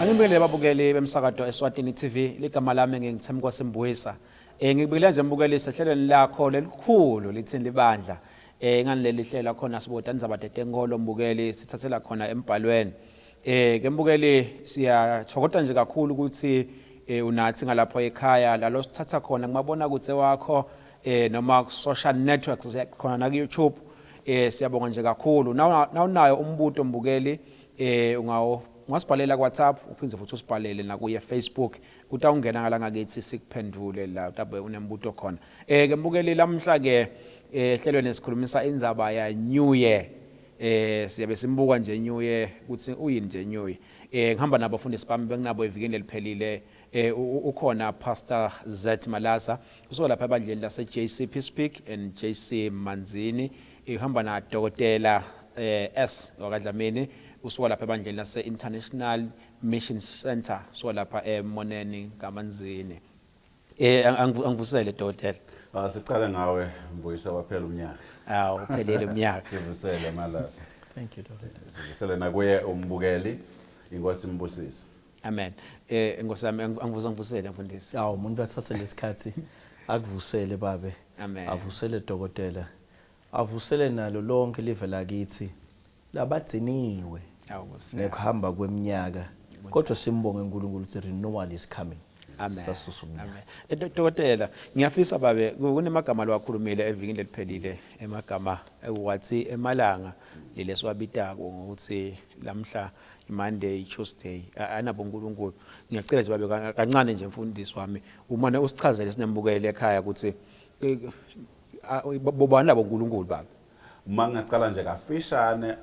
Angibingelele babukeli bemsakato Eswatini TV, ligama lami nginguThemkosi Mbuyisa. Ngikubingelela nje mbukeli sehlelweni lakho lelikhulu lithini libandla. Ngani leli hlelo khona sibuta indzaba tetenkolo mbukeli, sithathela khona embhalweni. Ke mbukeli, siyathokoza nje kakhulu ukuthi unathi ngalapho ekhaya lalo sithatha khona kumabona kutse wakho noma ku social networks, khona na ku YouTube. Siyabonga nje kakhulu. Nawunayo umbuto mbukeli, ungawo ungasibhalela ku WhatsApp, uphinde futhi usibhalele na kuye Facebook. Utawungena ngala ngakithi sikuphendvule la utabe unembuto khona. Ke mbukeli, lamhla ke ehlelweni sikhulumisa indzaba ya New Year. Siyabe simbuka nje New Year ukuthi uyini nje New Year. Ngihamba nabafundisi bami, benginabo evikini leliphelile. Ukhona Pastor Z Malaza usuka lapha ebandleni lase JC Peace Peak and JC Manzini. Ihamba na Dokotela S wakaDlamini, usuka lapha ebandleni lase International Mission Center, usuka lapha eMoneni kaManzini. Angivusele dokotela. Ah, siqale ngawe Mbuyisa, waphela umnyaka. Awu, uphelile umnyaka. Sivusele Malaza. Thank you, dokotela. Sivusele nakuye umbukeli, inkosi imbusise. Amen. Nkosi yami, angivusele mfundisi. Awu, umuntu athathe lesikhathi akuvusele babe. Amen. Avusele dokotela. Avusele nalo lonke live lakithi labagciniwe Awu Nkosi yami. ngekuhamba kweminyaka. Kodwa simbonge uNkulunkulu ukuthi renewal is coming. Amen. Sasusa umnyaka. Amen. Dokotela, ngiyafisa babe, kunemagama lowakhulumile evikini leliphelile, emagama wathi emalanga lelesiwabitako ngokuthi lamhla Monday, Tuesday, anabo uNkulunkulu. Ngiyacela nje babe kancane nje mfundisi wami, umane usichazele sinembukele ekhaya ukuthi bobani labo uNkulunkulu baba. Uma ngingaqala nje kafishane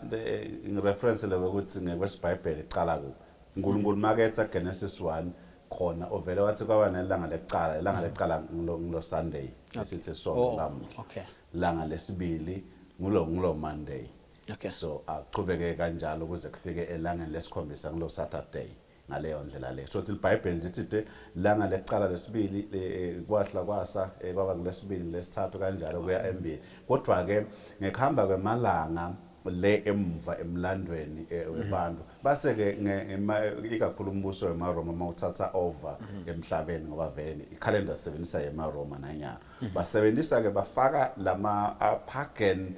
ngireference le ukuthi ngekwesibhayibheli iqala kuphi. uNkulunkulu maketha Genesis 1 khona ovele wathi kwaba nelanga lekuqala, ilanga lekuqala ngilo Sunday, esithi sonto lamuhla. Langa lesibili ngulo Monday. So aqhubeke kanjalo kuze kufike elangeni lesikhombisa ngilo Saturday, ngaleyo ndlela leyo. So iBhayibheli lithi de langa lekuqala, lesibili, kwahla kwasa, kwaba ngilesibili, lesithathu, kanjalo kuya embili. Kodwa ke ngekuhamba kwemalanga le emuva emlandweni webantu base ke ikakhulu umbuso wemaRoma mawuthatha over emhlabeni, ngoba vele ikhalenda sisebenzisa yemaRoma nanyalo, basebenzisa ke bafaka lama pagan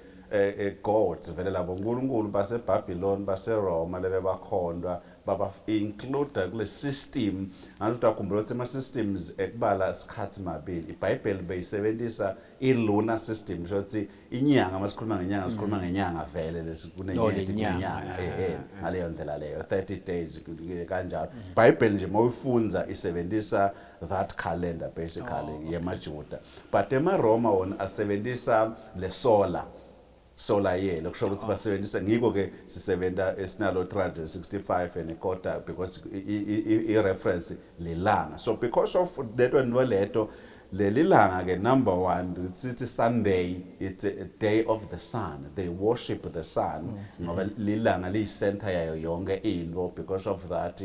gods vele, labo nkulunkulu baseBabylon, baseRoma lebe bakhondwa, baba include kule system. Ngathi uyakhumbula ukuthi ama systems ekubala isikhathi mabili. IBhayibheli beyisebenzisa i-lunar system, kusho ukuthi inyanga, masikhuluma ngenyanga sikhuluma ngenyanga vele lesi kunenyeti. Lenyanga. Kunenyanga, ngaleyo ndlela leyo 30 days kanjalo. IBhayibheli nje mawuyifunza isebenzisa that calendar basically yemaJuda, but emaRoma wona asebenzisa le solar year, lokusho ukuthi basebenzisa, ngiko ke sisebenta esinalo 365 and a quarter, because i-reference lilanga. So because of leto nto leto, leli langa ke, number one sithi Sunday, it's a day of the sun. They worship the sun ngoba lilanga liyi-center yayo yonke into. Because of that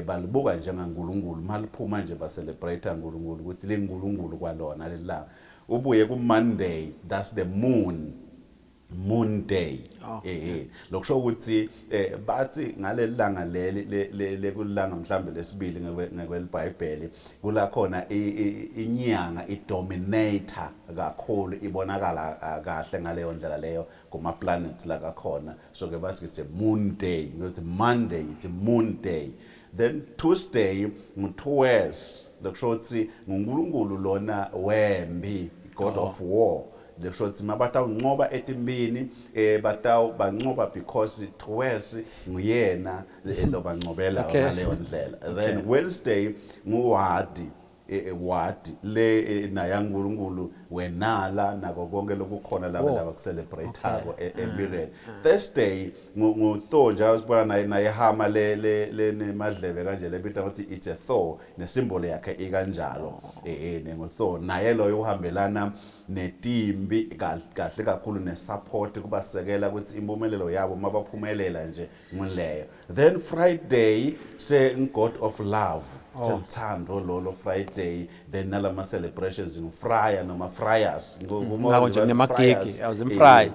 balibuka njengaNkulunkulu, maliphuma nje ba-celebrate uNkulunkulu ukuthi linguNkulunkulu kwalona lelanga. Ubuye ku Monday, that's the moon day. Lokusho ukuthi bathi ngaleli langa leli lekulanga mhlambe lesibili ngekwelibhayibheli, kula khona inyanga idominate kakhulu, ibonakala kahle ngaleyo ndlela leyo kuma planets la kakhona. So ke bathi it's a moon day, ukuthi Monday it's a moon day. Then Tuesday ngu-Tues, lokusho ukuthi nguNkulunkulu lona wembi, god of war, lekusho ukuthi mabatawunqoba etimbini bataw banqoba because Tues nguyena lo banqobela ngaleyo ndlela. Then Wednesday nguWadi, Wadi le naye uNkulunkulu wenala nako konke lokukhona laba laba kucelebrate-ako empilweni. Thursday ngu Thor, njalo sibona naye hammer le nemadlebe kanje lebita ukuthi it's a Thor, nesymbol yakhe ikanjalo. Nengu Thor naye loyo uhambelana netimbi kahle kakhulu, nesupport kubasekela ukuthi impumelelo yabo mabaphumelela nje nguleyo. Then Friday se God of love, seluthando lolo Friday. Then nalama celebrations ngu Friday noma Friars. Ngako nje kunemagigi, awuzimfry.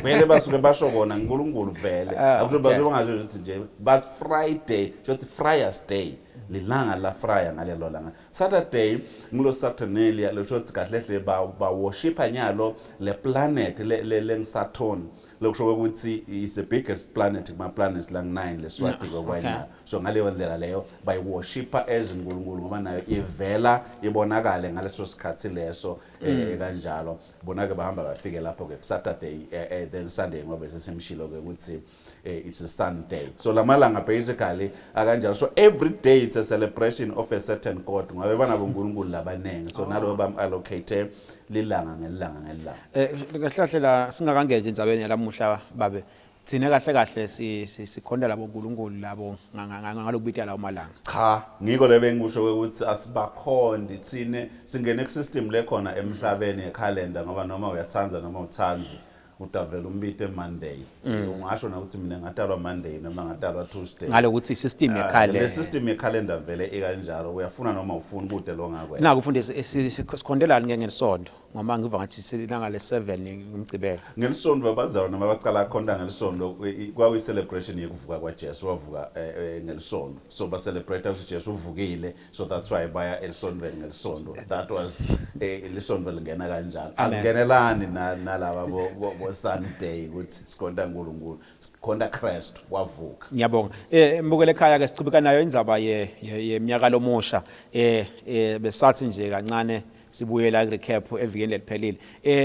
Vele basuke basho kona uNkulunkulu vele. Akusho basuke bangasho ukuthi nje but Friday, shothi Friars Day. Lilanga la Friar ngalelo langa. Saturday ngilo Saturnalia, lesho ukuthi kahle hle ba worshipa nyalo le planet le le Saturn. Lokusho ukuthi is the biggest planet kuma planets lang 9 leswati kwanyalo. So ngaleyo ndlela leyo bayiworshipa as uNkulunkulu ngoba nayo ivela ibonakale ngaleso sikhathi leso kanjalo. Bona ke bahamba bafike lapho ke Saturday, then Sunday ngoba sesimshilo ke ukuthi it's a Sunday. So lamalanga basically akanjalo. So every day it's a celebration of a certain god ngoba banabo uNkulunkulu labanengi. So nalo bam allocate lilanga ngelanga ngelanga. Kahle kahle la singakangeni endzabeni yalamuhla babe, thina kahle kahle sikhonda labo uNkulunkulu labo ngalokubita lawo malanga. Cha, ngiko le bengikusho ukuthi asibakhondi thine, singene ku system lekhona emhlabeni yekhalenda, ngoba noma uyathanza noma uthanzi utavela umbite Monday. Ungasho nokuthi mina ngatalwa Monday noma ngatalwa Tuesday. Ngalokuthi system Le yekhalenda. System yekhalenda vele ikanjalo, uyafuna noma ufuni kude lo ngakwenza. Naku mfundisi, sikhondelani ke ngelisonto, ngoba ngiva ngathi silanga le7 ngumgcibelo. Ngelisonto abazalwa noma baqala khonta ngelisonto kwakuyi celebration yekuvuka kwaJesu, wavuka ngelisonto, so ba celebrate ukuthi Jesu uvukile, so that's why baya elisontweni ngelisonto. That was lisonto lingena kanjalo. Amen. Asingenelani nalaba bo Sunday ukuthi sikhonta uNkulunkulu, sikhonta Christ wavuka. Ngiyabonga. Mbukele ekhaya ke, sichubeka nayo indzaba ye yeminyaka lomusha. Besathi nje kancane sibuyela ku recap evikeni leliphelile.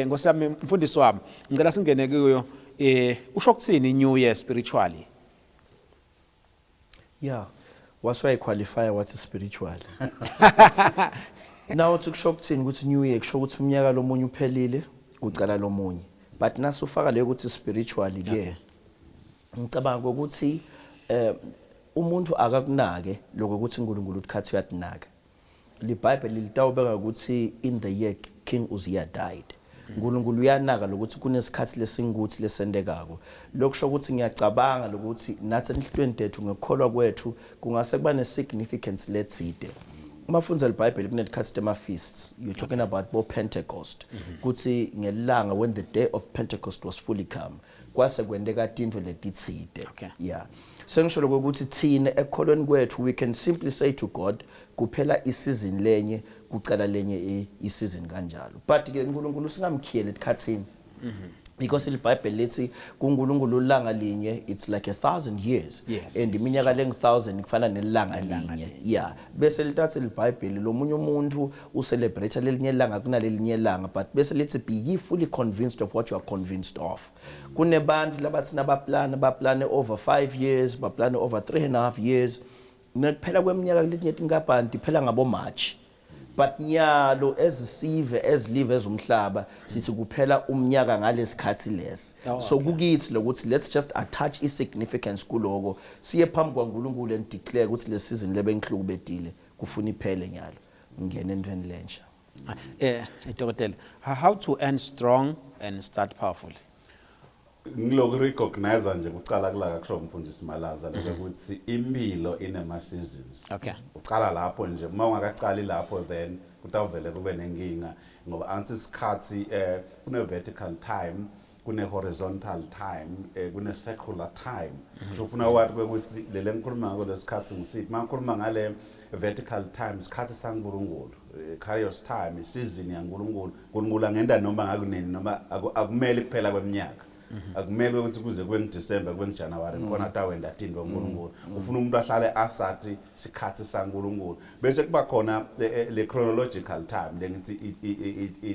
Nkosi yami, mfundisi wami, ngicela singene kuyo, usho ukuthini New Year spiritually? Yeah. Wase qualify wathi spiritual. Now uthi kusho ukuthini ukuthi New Year? Kusho ukuthi umnyaka lomunye uphelile, kucala lomunye. But nasufaka leyo ukuthi spiritually ke, ngicabanga ukuthi umuntu akakunake lokho ukuthi uNkulunkulu uthi uyatinaka. LiBhayibheli litawubeka ukuthi in the year King Uzziah died. uNkulunkulu uyanaka lokuthi kunesikhathi lesingukuthi lesentekako. Lokusho ukuthi ngiyacabanga lokuthi nathi enhlitweni tethu ngekukholwa kwethu kungase kuba ne-significance letsite. Uma fundza liBhayibheli kunetikhathi tema-feasts, you're talking about bo Pentecost. Kuthi ngelanga when the day of Pentecost was fully come, kwase kwenteka tintfo letitsite. Yeah. Sengisho lokho ukuthi thina ekukholweni kwethu we can simply say to God kuphela isizini lenye, kucala lenye isizini kanjalo. But ke uNkulunkulu singamkhiyeli etikhathini. Because iBhayibheli lithi kuNkulunkulu ulanga linye it's like 1000 years and iminyaka lengu 1000 kufana nelanga linye. Yeah, bese litathe iBhayibheli lomunye umuntu ucelebrate lelinye ilanga kunalelinye ilanga, but bese lithi be ye fully convinced of what you are convinced of. Kunebantu labathi nabaplana baplane over 5 years, baplane over 3.5 years, nekuphela kweminyaka kuletinye tinkampani tiphela ngabo March, but nyalo ezisive ezilive ezumhlaba sithi kuphela umnyaka ngalesikhathi lesi. So kukithi lokuthi let's just attach i-significance kuloko, siye phambi kwaNkulunkulu and declare ukuthi le season lebengihlukubedile kufuna iphele nyalo, ngene entweni lensha. Dokotela, how to end strong and start powerful? Ngiloku recognize nje kucala kulaka kusho umfundisi Malaza lokho ukuthi impilo inema seasons. Uqala lapho nje, uma ungakaqali lapho then kutawuvele kube nenkinga, ngoba anti isikhathi kune vertical time, kune horizontal time, kune secular time. So ufuna wathi ukuthi lele ngikhuluma ngako lesikhathi ngisiphi? Mangikhuluma ngale vertical time, isikhathi saNkulunkulu, kairos time, isizini yaNkulunkulu. uNkulunkulu angenda noma ngakunini, noma akumele kuphela kweminyaka, akumele ukuthi kuze kube ngiDecember, kube ngiJanuary khona tawenda tintfo. uNkulunkulu ufuna umuntu ahlale asathi sikhathi saNkulunkulu. Bese kuba khona le chronological time lengithi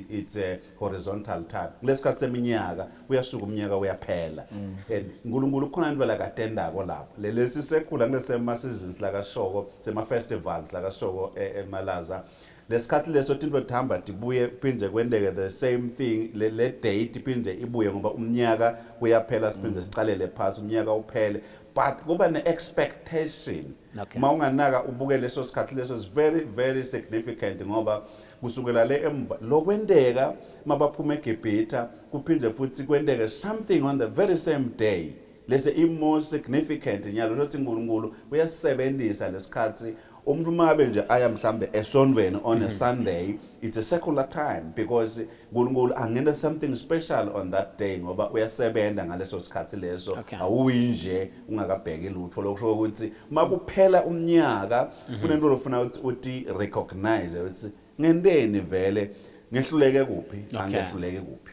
it's a horizontal time, kulesikhathi seminyaka uyasuka umnyaka uyaphela and uNkulunkulu kukhona into la katendako lapho. Lesi secular kulesema seasons la kashoko, sema festivals la kashoko emalaza, lesikhathi leso tintfo tihamba tibuye phindze kwenteke the same thing, le date iphindze ibuye, ngoba umnyaka uyaphela siphindze sicalele phasi, umnyaka uphele, but kuba ne-expectation. Uma unganaka ubuke leso sikhathi leso is very very significant, ngoba kusukela le emva lokwenteka mabaphuma eGibhitha kuphindze futhi kwenteke something on the very same day lese i-more significant nyalo lothi uNkulunkulu uyasebenzisa lesikhathi. Umuntu mabe nje aya mhlambe esontweni on a Sunday, it's a secular time because uNkulunkulu angenta something special on that day ngoba uyasebenza ngaleso sikhathi leso. Awuyi nje ungakabheki lutho. Lokusho ukuthi makuphela umnyaka kunento lofuna ukuthi uti recognize ukuthi ngenteni vele, ngehluleke kuphi, angehluleke kuphi.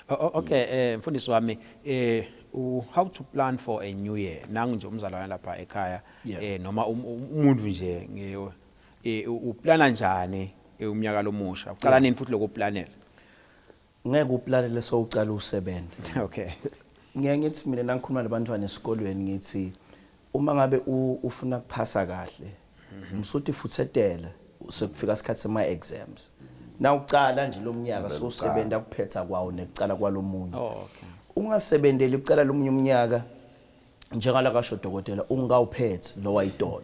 Okay, mfundisi wami, how to plan for a new year? Nangu nje umzalwane lapha ekhaya, noma umuntu nje uplana njani umnyaka lomusha? Uqala nini futhi lokuplanela? Ngeke uplanele sowucala usebenza. Ngiye ngithi mina nangikhuluma nabantwana esikolweni, ngithi uma ngabe ufuna kuphasa kahle, msuthi futhetela sekufika isikhathi sema exams. Nawucala nje lo mnyaka sowusebenza kuphetha kwawo nekucala kwalomunye. Ungasebenzeli ukucala lomunye umnyaka, njengala kasho dokotela, ungawuphethe lo wayitolo.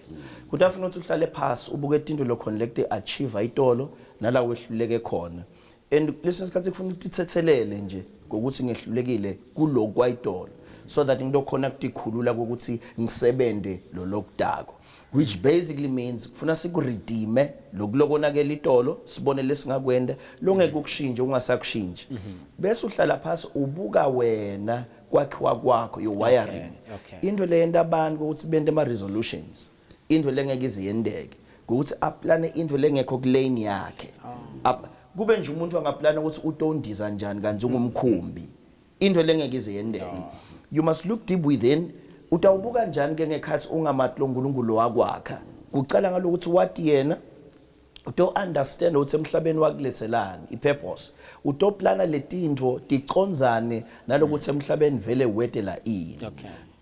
Kuthi afuna ukuthi uhlale phasi ubuke into lokhona lekute achieve itolo nala wehluleke khona, and leso sikhathi kufuna ukuthi uthethelele nje ngokuthi ngehlulekile kulokhu kwayitolo, so that ngilokhona ukutikhulula ukuthi ngisebende lo lokudako, which basically means kufuna sikuredeeme lokulokonakela itolo, sibone lesingakwenda longeke ukushintshe ungasakushintshe, bese uhlala phasi ubuka wena kwakhiwa kwakho, your wiring. Into leyenta abantu ukuthi bente ama resolutions, into lengeke ize yendeke, ukuthi aplane into lengekho kulane yakhe. Kube nje umuntu angaplana ukuthi utondiza njani kanti ungumkhumbi, into lengeke ize yendeke. You must look deep within. Utawubuka kanjani ke ngekhathi ungamati lo nkulunkulu wakwakha? Kucala ngalokuthi wathi yena uto understand ukuthi emhlabeni wakulethelani, ipurpose. Utoplana letinto ticondzane nalokuthi emhlabeni vele wetela ini.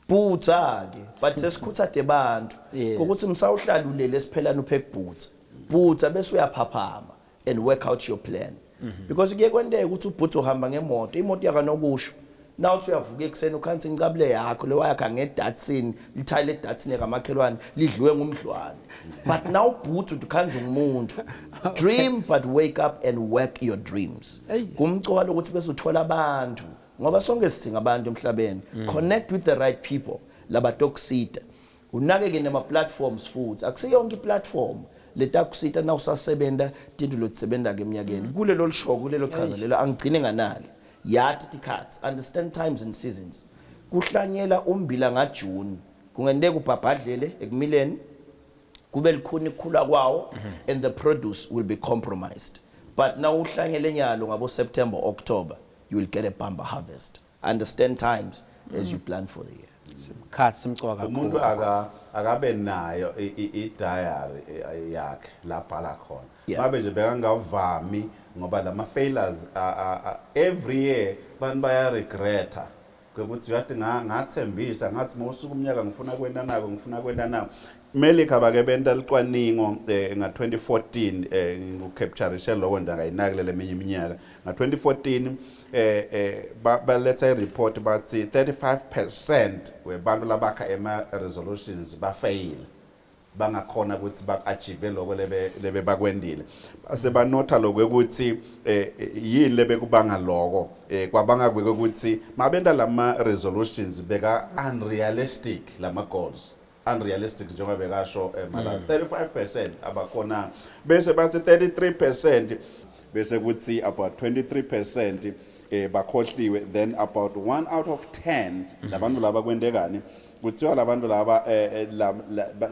Bhutsa ke, but sesikhuthade abantu ukuthi msawuhlalulele siphelana uphe kubhutsa bhutsa, bese uyaphaphama and work out your plan, because kuye kwenteka ukuthi ubhutsa uhamba ngemoto, imoto yakanokusho, nawuthi uyavuka ekuseni ukhansi incabule yakho le wayakha ngedatsin, lithayi ledatsin kamakhelwane lidliwe ngumdlwane. But now ubhutsa uthi ukhanza ungumuntu. Dream, but wake up and work your dreams. Kumcoka lokuthi bese uthola abantu, ngoba sonke sidinga abantu emhlabeni. Connect with the right people labatokusita. Unakeke nema platforms futhi, akusiyonke iplatform letakusita na usasebenta tinto lotisebenta ke eminyakeni. Kulelo lishoko, kulelo chaza lelo, angigcine nganali yati tikhatsi, understand times and seasons. Kuhlanyela umbila ngaJune kungenteka ubhabhadlele ekumileni, kube likhuni ukukhula kwawo, and the produce will be compromised. But now uhlanyele nyalo ngabo September, October, you will get a bumper harvest. Understand times as you plan for the year. Sikhathi simcoka Umuntu kakhulu. Akabe nayo i-diary yakhe laphala khona. Babe nje bekangavami ngoba lama failures every year bantu baya regreta ukuthi uyathi ngathembisa ngathi mawusuka umnyaka ngifuna kwenta nako, ngifuna kwenta nako. Melika bake benta licwaningo nga-2014, ngikucapturishe lokho nje, angayinaki lele eminye iminyaka. Nga-2014 baletha i-report, bathi 35% webantu labakha ema-resolutions bafail, bangakhona ukuthi ba-achieve lokho lebe bakwendile. Base banotha lokho ukuthi yini lebe kubanga lokho. Kwabanga ukuthi mabenta lama resolutions beka unrealistic, lama goals unrealistic, njengoba bekasho mala 35% abakhona. Bese bathi 33%, bese kuthi about 23% bakhohliwe, then about 1 out of 10 labantu laba kwentekani, kuthiwa labantu laba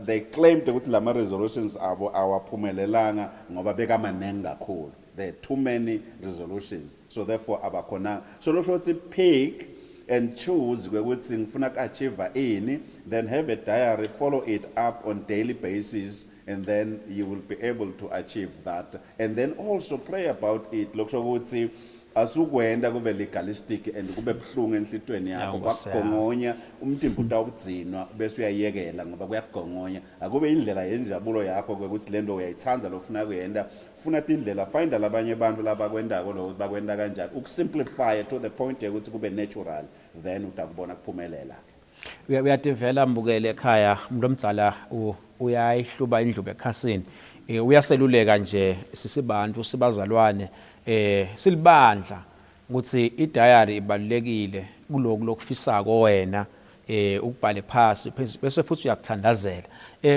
they claimed ukuthi lama resolutions abo awaphumelelanga ngoba bekamanengi kakhulu. There are too many resolutions, so therefore abakhonanga. So lokho ukuthi pick and choose kwekuthi ngifuna ku-achieve ini, then have a diary, follow it up on daily basis, and then you will be able to achieve that. And then also pray about it. Lokho ukuthi asukwenda kube legalistic and kube buhlungu enhlitweni yakho. Nkosi yami. Kwakugongonya umtimba, utawugcinwa bese uyayekela ngoba kuyakugongonya. Akube indlela yenjabulo yakho ukuthi lento uyayithanda lofuna kuyenda. Funa tindlela, find labanye abantu labakwendako lokho, bakwenda kanjani, ukusimplify to the point yokuthi kube natural, then utakubona kuphumelela. Uyativela mbukele ekhaya, umuntu omdala uyayihluba indlubu ekhasini. Uyaseluleka nje sisibantu, sibazalwane, silibandla, ukuthi i-diary ibalulekile kuloku lokufisako wena. Ukubhale phasi bese futhi uyakuthandazela.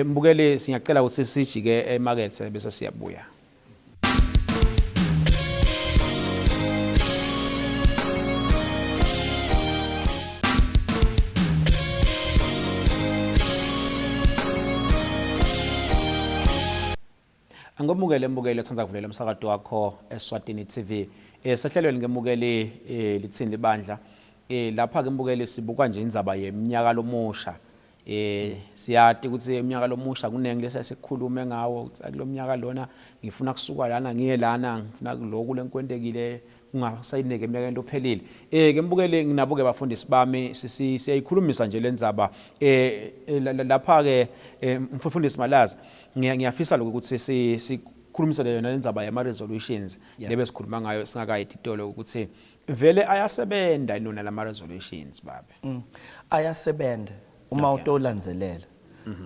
Mbukeli, siyacela ukuthi sijike emakethe bese siyabuya. Angomukele mbukeli othanda kuvulela umsakato wakho Eswatini TV. Sehlelweni ngemukeli lithini libandla. Lapha ke mbukeli sibuka nje indzaba yeminyaka lomusha. Siyati ukuthi iminyaka lomusha kunengi lesasikhulume ngawo ukuthi kulomnyaka lona ngifuna kusuka lana ngiye lana, ngifuna lokhu lenkwentekile kungasayineke eminyakeni lophelile. Ke mbukeli, nginabo ke bafundisi bami, siyayikhulumisa nje lendzaba. Lapha ke mfundisi Malazi, ngiyafisa lokhu ukuthi sikhulumise yona lendzaba yama resolutions lebe sikhuluma ngayo singakayi titolo, ukuthi vele ayasebenza nona lama resolutions, babe? Ayasebenza uma utolandzelela,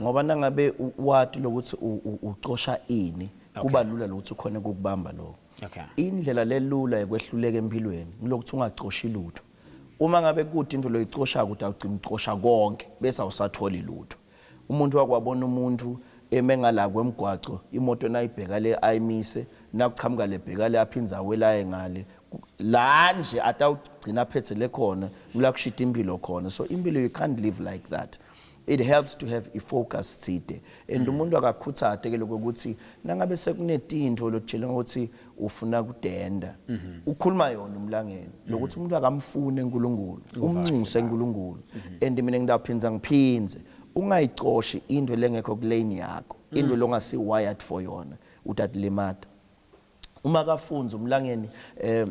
ngoba nangabe wati lokuthi ucosha ini, kuba lula lokuthi ukhone ukukubamba lokho. Indlela lelula yekwehluleka empilweni ngilokuthi ungacoshi lutho. Uma ngabe kude into loyicoshako, utawugcina ucosha konke bese awusatholi lutho. Umuntu wakwabona umuntu eme ngala kwemgwaco, imoto nayibheka le ayimise, nakuchamuka lebheka le aphinze awelaye ngale la nje, atawugcina aphethe le khona kula kushida impilo khona. So impilo, you can't live like that. It helps to have i-focus tsite, and umuntu akakhutsate ke lokuthi nangabe sekunetintfo lotshela ukuthi ufuna kudenda, ukhuluma yona umlangeni lokuthi umuntu akamfune uNkulunkulu, umncuse uNkulunkulu. And mina ngidawuphinza ngiphinze, ungayicoshi into lengekho kulane yakho, into longasi wired for yona, utatilimata. Uma kafunza umlangeni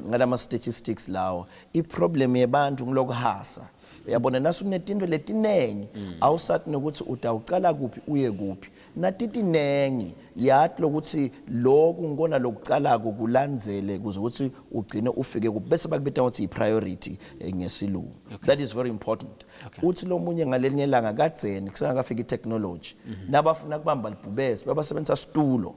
ngalama statistics lawo, iproblem yebantu ngilokuhasa, uyabona, nasunetinto letinengi awusathi nokuthi utawucala kuphi uye kuphi. Natitinengi, yathi lokuthi lokhu ngikona lokucalako kulandzele kuze ukuthi ugcine ufike kuphi, bese bakubita ngokuthi i-priority ngesilungu. That is very important. Uthi lomunye ngalelinye ilanga, kadzeni kusengakafika i-technology, nabafuna kubamba libhubesi babasebenzisa situlo,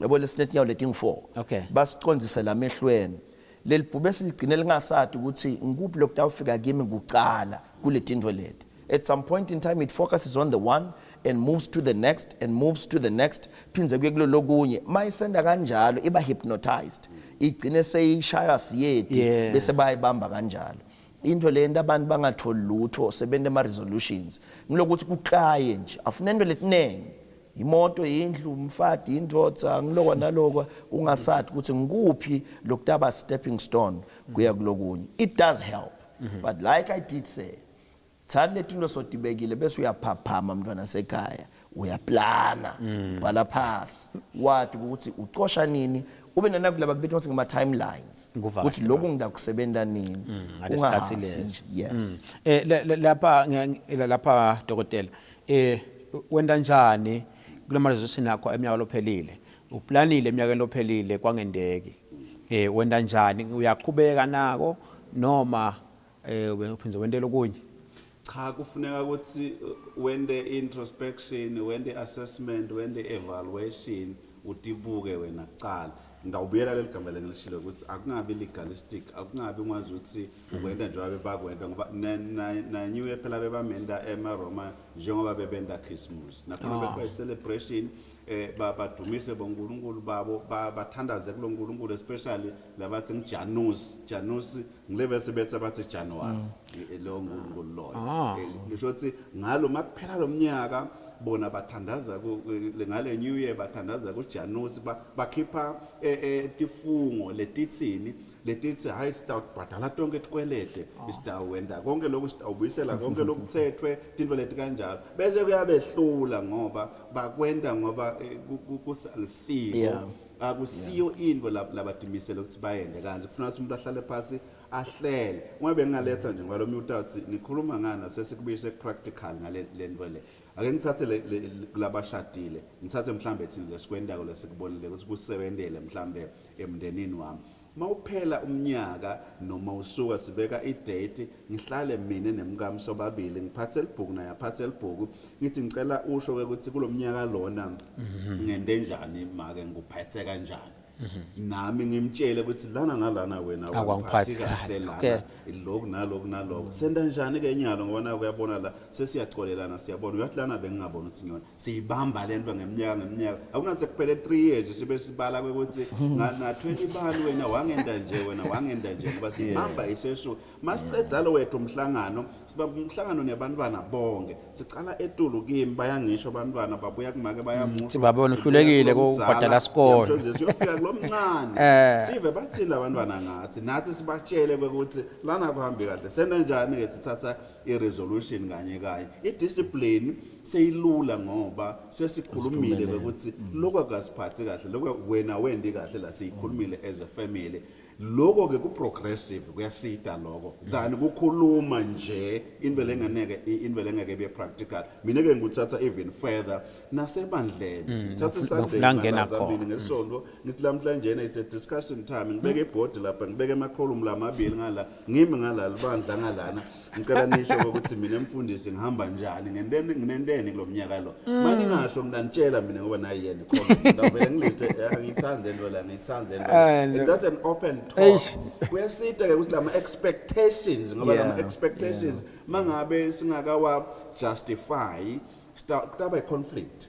yabo, lesinetinyawo letingu-4. Basicondzise lamehlweni leli bhubesi, ligcine lingasati ukuthi ngikuphi lokutawufika kimi kucala kule tintfo leti. At some point in time it focuses on the one and moves to the next and moves to the next, phindze kuye kulo lokunye. Mayisenda kanjalo iba hypnotized, igcine seyishaywa siyeti. Bese bayibamba kanjalo. Into lento abantu bangatholi lutho sebente ama resolutions ngilokuthi kuqaye nje afuna into letinengi, imoto, indlu, umfati, indvodza, ngilokwa nalokwa, ungasathi ukuthi ngikuphi lokutaba stepping stone kuya kulokunye. It does help, but like I did say, thani letinto sotibekile bese uyaphaphama mntwana sekhaya, uyaplana, bhala phasi, wathi ukuthi ucosha nini, ube nanakulaba kubitwa ukuthi ngama timelines. Kuva ukuthi kahle. Lokhu ngidakusebenta nini. Ngalesikhathi Ungahasi leso. nje. Yes. Lapha dokotela, wenda njani kulama resolution akho eminyaka lophelile? Uplanile eminyakeni lophelile, kwangendeki. Wenda njani? Uyaqhubeka nako noma uphindze wentele okunye? Cha, kufuneka ukuthi wente introspection, wente assessment, wente evaluation, utibuke wena kucala. Ngawubuyela leli gama lengilishilo ukuthi akungabi legalistic, akungabi ungazi ukuthi ukwenta njengoba bebakwenta, ngoba na New Year phela bebamenta emaRoma njengoba bebenta Christmas nakhona. Bekuba i-celebration, badumise bonkulunkulu babo, bathandaze kulo nkulunkulu, especially labathi ngiJanus. Janus ngile bese bethe bathi January, lo nkulunkulu loyo. Ngisho ukuthi ngalo makuphela lo mnyaka bona bathandaza ngale New Year, bathandaza kuJanus, bakhipha tifungo letitsini, letithi hayi, sitawubhadala tonke tikwelede, sitawenta konke lokhu, sitawubuyisela konke lokuthethwe, tintfo leti kanjalo, bese kuyabehlula ngoba bakwenta ngoba kusalisiko. Akusiyo into labadimisele ukuthi bayende, kanti kufuna ukuthi umuntu ahlale phansi ahlele. Ngoba bengingaletha nje ngoba lo muntu uthi nikhuluma ngani, sesikubuyise practical ngale lento le. Ake ngithathe kulabashadile, ngithathe mhlambe thina lesikwentako, lesikubonile ukuthi kusebentele mhlambe emndenini wami. Mawuphela umnyaka noma usuka, sibeka idate, ngihlale mina nemkami sobabili, ngiphathe libhuku naye aphathe libhuku, ngithi ngicela usho ke ukuthi kulomnyaka lona ngende njani, make ngikuphethe kanjani. Nami ngimtshele ukuthi lana nalana wena Awangiphathi awangiphathi kahle kahle. Okay. lana, lokhu naloku naloku. Senta njani ke nyalo, ngoba naku uyabona la sesiyacolelana, siyabona uyathi lana bengingaboni ukuthi ngiyona siyibamba lento ngeminyaka ngeminyaka, akunathi kuphele 3 years sibe sibala ukuthi na 20 bani wena wangenda nje, wena wangenda nje, ngoba siyibamba isesu. Masicedza lo wethu umhlangano, siba umhlangano nebantwana bonke, sicala etulu kimi, bayangisho abantwana, babuya kumake bayamusho. Thi baba wena uhlulekile ukubhadala sikole. Siyofika kulomncane, sive bathini labantwana ngathi, nathi sibatshele ukuthi lana kuhambi kahle, senta njani ke, sithatha i-resolution kanye kanye. I-discipline seyilula ngoba sesikhulumile ukuthi lokho akasiphathi kahle, lokho wena wendi kahle la, siyikhulumile as a family. Lokho ke ku-progressive kuyasida lokho than kukhuluma nje into lengeneke, into lengeke ibe practical. Mina ke ngikuthatha even further nasebandleni, ngithatha ngifuna iSunday ngena Malaza, khona. mina ngesonto ngithi lamhlanje is a discussion time, ngibeke ibhodi lapha, ngibeke amacolumn lamabili ngala, ngimi ngala libandla ngalana, ngicela nisho ukuthi mina mfundisi ngihamba njani, ngenteni, nginenteni kulo mnyaka lo. Manje ngingasho ngidanitshela mina ngoba nayi yena icolumn, ngavele ngiliste, ngiyithanda lento la, ngiyithanda lento la. And that's an open talk. Eish. Kuyasita ke ukuthi lama expectations, ngoba lama expectations mangabe singakawa justify, kutaba i-conflict.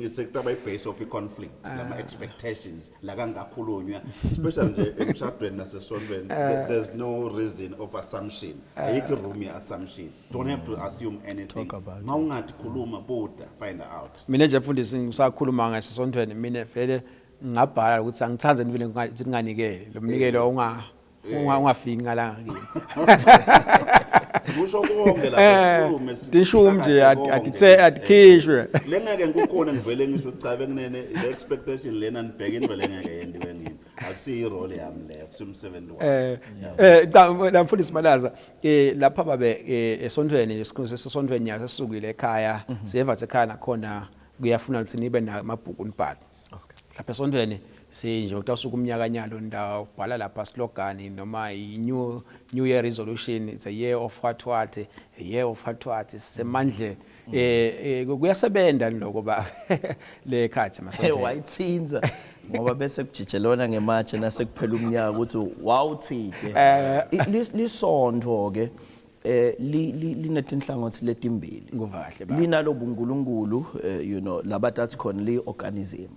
Sekutaba i-base of i-conflict lama expectations la kangakhulunywa, especially nje emshadweni nasesontweni. There's no reason of assumption, ayikho room ye-assumption. Don't have to assume anything. Talk about it. Mawungathi khuluma, buda, find out. Mina nje mfundisi, ngisakhuluma ngasesontweni, mina vele ngabhala ukuthi angithandi nivele ukuthi ninganikeli lo mnikelo, ungafiki ngalanga kimi. Sikusho konke lapha, sikhulume. Tishumi nje, sihlakathe konke. Atikhishwe. Lengeke ngikukhona ngivele ngisho ukuthi cha, bekunene le expectation lena nibheke into lengeke yendiwe ngimi, akusiyo irole yami leyo, kusemsebenzi wami. Cha la mfundisi Malaza, lapha babe esontweni, sesontweni yasesukile ekhaya, siyeva ekhaya nakhona kuyafuna ukuthi nibe namabhuku nibhale. Lapha esontweni sinje utasuka umnyaka nyalo ndawubhala lapha slogan noma i new year resolution, it's a year of what what, a year of what what, semandle kuyasebenza lokho ba le khathi masontweni. Wayithinza ngoba bese kujijelwana ngematshe nasekuphela umnyaka ukuthi wawuthide. Lisonto ke linetinhlangothi letimbili. Nguva kahle ba. Linalo buNkulunkulu, labantu khona li organism,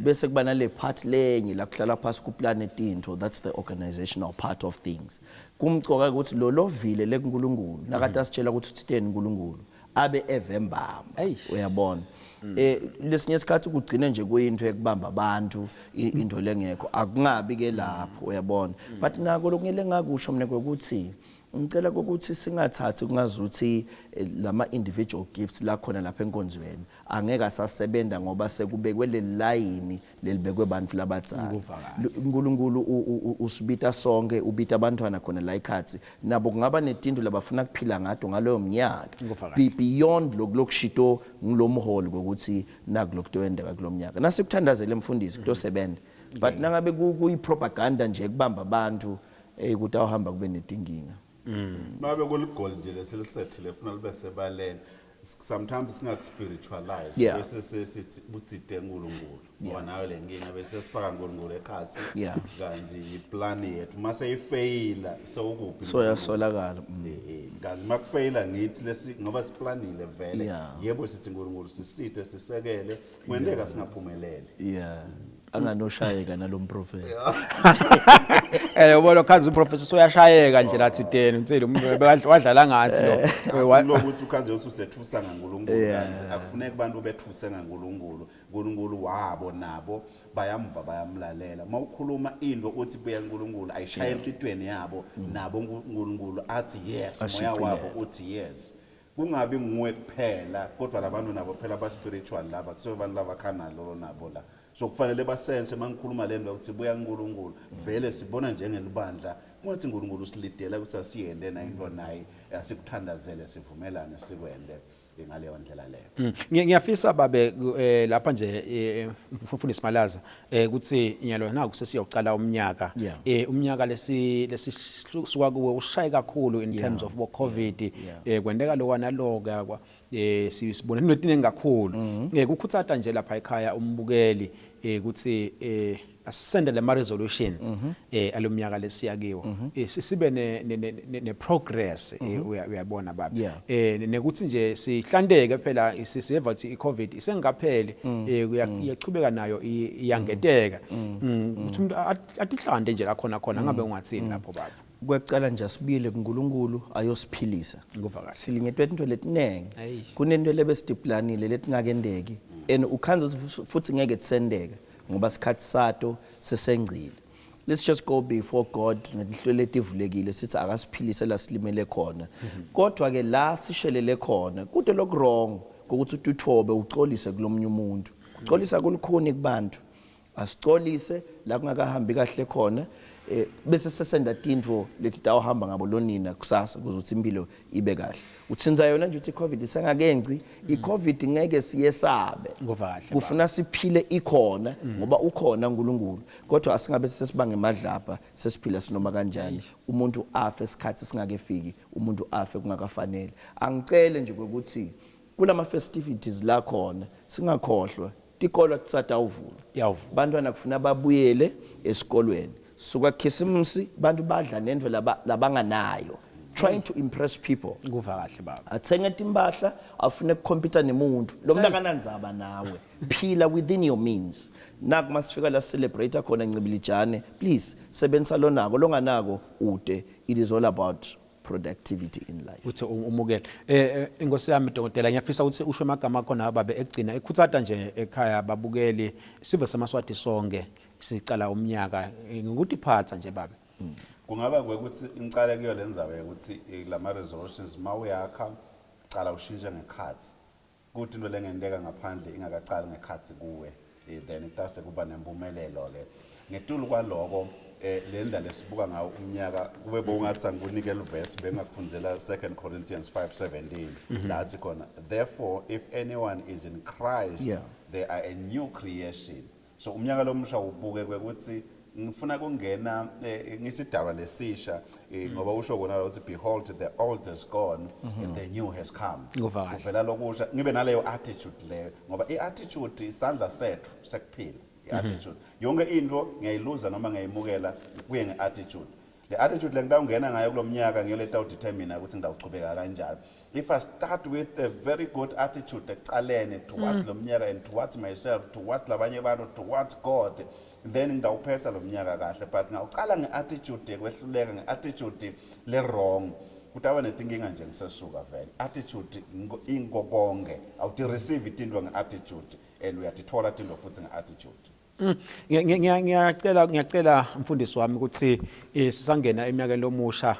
bese kuba nale part lenye la kuhlala phasi ku planet into, that's the organizational part of things. Kumcoka ukuthi lo lovile lekuNkulunkulu nakade asitshela ukuthi uthiteni uNkulunkulu abe evembamba. Eish. Uyabona, lesinye isikhathi kugcine nje kuyinto ekubamba abantu, into lengekho, akungabi ke lapho, uyabona. But nako lokungele ngakusho mina ukuthi ngicela ukuthi singathathi kungazuthi lama individual gifts la khona lapha enkonzweni angeke asasebenza ngoba sekubekwe le line lelibekwe bantu labadzala. Nguva kahle. uNkulunkulu usibita sonke, ubita abantwana khona la ikhathi, nabo kungaba netinto labafuna kuphila ngato ngaloyo mnyaka. Nguva kahle. Beyond lokushito ngilomholi kokuthi naku lokutoyendeka kulomnyaka, nasikuthandazele emfundisi kutosebenza, but nangabe kuyi propaganda nje kubamba abantu, kutawuhamba kube netinkinga. Mabe kuligoli nje lesilisethile funa libe sebaleni, sometimes singakuspiritualize, bese sesithi butside uNkulunkulu, ngoba nawe le nkinga bese sifaka uNkulunkulu ekhathi, kanti iplan yethu mase ifeyila sewukuphi? So yasolakala. Kanti makufeyila ngithi lesi ngoba siplanile vele, yebo sithi uNkulunkulu siside sisekele, kwenteka singaphumeleli. Yeah, anganoshayeka nalomprofeti. Ubona khanzi uprofessor soyashayeka nje lathi teni uthile umuntu wadlala ngathi lo. Athi lokuthi ukhanze ukuthi usethusa ngaNkulunkulu, kanti akufuneki abantu bethuse ngaNkulunkulu. uNkulunkulu wabo nabo bayamva, bayamlalela. Mawukhuluma into uthi buya uNkulunkulu, ayishaya enhlitweni yabo, nabo uNkulunkulu athi yes, moya Ashicilele. wabo uthi yes. Kungabi nguwe kuphela, kodwa labantu nabo phela ba spiritual laba, kusibo abantu labakhanalo nabo la, so kufanele basense mangikhuluma lento ukuthi buya uNkulunkulu. Vele sibona njengelibandla kungathi uNkulunkulu usilidela ukuthi asiyende na into naye, asikuthandazele, sivumelane, sikwende ngaleyo ndlela leyo. Ngiyafisa babe lapha nje, mfundisi Malaza, ukuthi nyalo naku sesiyocala umnyaka, umnyaka lesi lesisuka kuwe ushaye kakhulu in terms of bo COVID, kwendeka lokwa naloka kwa. Sibone into kakhulu. Kukhutsata nje lapha ekhaya umbukeli ukuthi asisende lama resolutions alomnyaka lesiya kiwo, sibe ne progress, uyabona baba. Nekuthi nje sihlanteke phela, siseva ukuthi iCovid isengapheli, iyachubeka nayo, iyangeteka, ukuthi umuntu atihlante nje la khona khona. Ngabe ungathini lapho, baba? Kwekucala nje, asibuyele kuNkulunkulu ayosiphilisa. Nguva kahle. Silinyetwe into letinengi. Ayi. Kunento lebesitiplanile letingakendeki and ukhanza ukuthi futhi ngeke kusendeka ngoba sikhathi sato sesengcile. Let's just go before God ngetinhlelo letivulekile, sithi akasiphilise la silimele khona, kodwa ke la sishelele khona kude loku wrong ukuthi ututhobe ucolise kulomunye umuntu. Kucolisa kulukhuni kubantu. Asicolise la kungakahambi kahle khona, bese sesenda tintfo leti tawuhamba ngabo lonina kusasa ukuze ukuthi impilo ibe kahle. Utsinza yona nje ukuthi i-COVID isengakenci, i-COVID ngeke siyesabe. Nguva kahle, baba. Kufuna siphile ikhona ngoba ukhona uNkulunkulu, kodwa asingabe sesibanga emadlapha, sesiphila sinoma kanjani, umuntu afe isikhathi singakefiki, umuntu afe kungakafanele. Angicele nje ukuthi kulama festivities la khona singakhohlwa tikolo kusatawuvula. Tiyawuvula. Bantwana kufuna babuyele esikolweni. Suka Khisimusi bantu badla nento labanganayo, trying to impress people. Nguva kahle, baba. Athenge timpahla, afune ukukhompyutha nemuntu lo muntu akanandzaba nawe. Phila within your means. Naku masifika la celebrate khona ncibilijane, please sebenzisa lonako, longanako ude. It is all about productivity in life. Uthi umukele, inkosi yami dokotela, ngiyafisa ukuthi usho amagama akhona babe ekugcina ekhutsata nje ekhaya babukeli, sive samaSwati sonke sicala umnyaka ngokutiphatha nje, babe. Kungaba kwekuthi ngicale kuyo le ndzaba yokuthi lama resolutions, mawuyakha cala ushintshe ngekhathi kuthi into lengenteka ngaphandle ingakacali ngekhathi kuwe, then kutase kuba nempumelelo ke. Ngetulu kwaloko, le ndlela lesibuka ngawo umnyaka, kube bowungathi angikunike livesi, bengakufundzela 2 Corinthians 5:17 lathi khona, "Therefore if anyone is in Christ, they are a new creation." So umnyaka lomusha ubuke kwekuthi ngifuna kungena ngithi idalwa lesisha, ngoba usho kona ukuthi, "Behold, the old is gone and the new has come." Nguva kahle. Kuvela lokusha, ngibe naleyo attitude leyo, ngoba i-attitude isandla sethu sekuphila. I-attitude, yonke into ngiyayiluza noma ngiyayimukela kuye nge-attitude. Le attitude le ngitawungena ngayo kulo mnyaka ngiyo letawudetermina ukuthi ngitawuchubeka kanjani. If I start with a very good attitude ekucaleni towards lo mnyaka and towards myself, towards labanye abantu, towards God, then ngitawuphetha lo mnyaka kahle. But ngawucala nge-attitude yekwehluleka, nge-attitude le-wrong, kutaba netinkinga nje ngisesuka vele. Attitude inko konke. Awuti-receive itinto nge-attitude and uyatithola tinto futhi nge-attitude. Ngiyacela mfundisi wami ukuthi sisangena eminyakeni lomusha,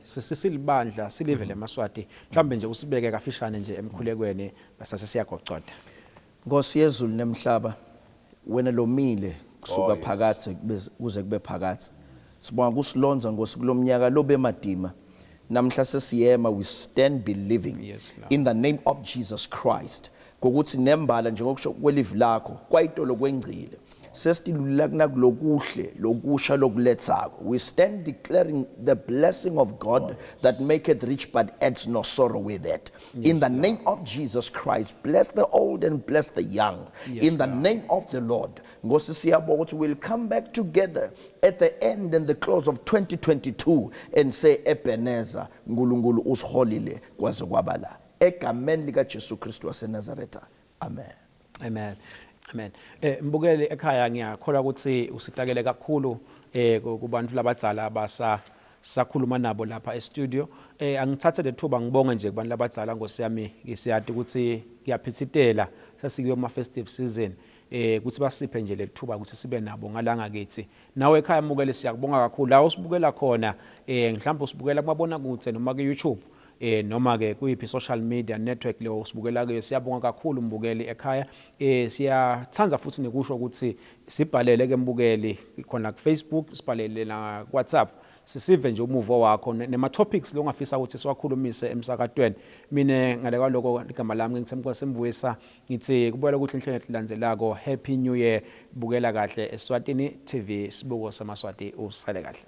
sisilibandla silive lemaSwati, mhlambe nje usibeke kafishane nje emkhulekweni bese siyagocoda. Nkosi yezulu nemhlaba, wena lomile kusuka Oh, yes. phakathe kuze kube phakathe, sibonga kusilonza Nkosi kulomnyaka lobe madima. Namhla sesiyema, we stand believing Yes, Lord. in the name of Jesus Christ ngokuthi nembala njengokusho kwelivi lakho kwayitolo kwengcile sesitilulula kunakulokuhle lokusha lokulethako. We stand declaring the blessing of God that maketh rich but adds no sorrow with it. In the name of Jesus Christ, bless the old and bless the young. In the Lord. name of the Lord, Nkosi, siyabonga ukuthi we'll come back together at the end and the close of 2022 and say, "Ebenezer, uNkulunkulu usiholile kwaze kwaba la." Egameni lika Jesu Kristu waseNazaretha, amen. Amen. Amen. Mbukeli ekhaya, ngiyakholwa ukuthi usitakele kakhulu kubantu labadzala abasa sakhuluma nabo lapha e-studio. Angithathe lethuba ngibonge nje kubantu labadzala, nkosi yami, siyati ukuthi kuyaphithitela, sesikuyo kuma festive season, ukuthi basiphe nje lethuba ukuthi sibe nabo ngalanga kithi. Nawe ekhaya mukele, siyakubonga kakhulu la usibukela khona, mhlawumbe usibukela kumabona kude noma ku YouTube, noma ke kuyiphi social media network leyo usibukela kuyo. Siyabonga kakhulu mbukeli ekhaya. Siyathanda futhi nekusho ukuthi sibhalele ke mbukeli khona ku Facebook, sibhalele na ku WhatsApp, sisive nje umuvo wakho nema topics longafisa ukuthi siwakhulumise emsakatweni. Mina ngale kwaloko, igama lami ngithemba Mbuyisa, ngithi kubuyela kuhle inhlelo etilandzelako. Happy New Year. Bukela kahle Eswatini TV, sibuko samaSwati. Usale kahle.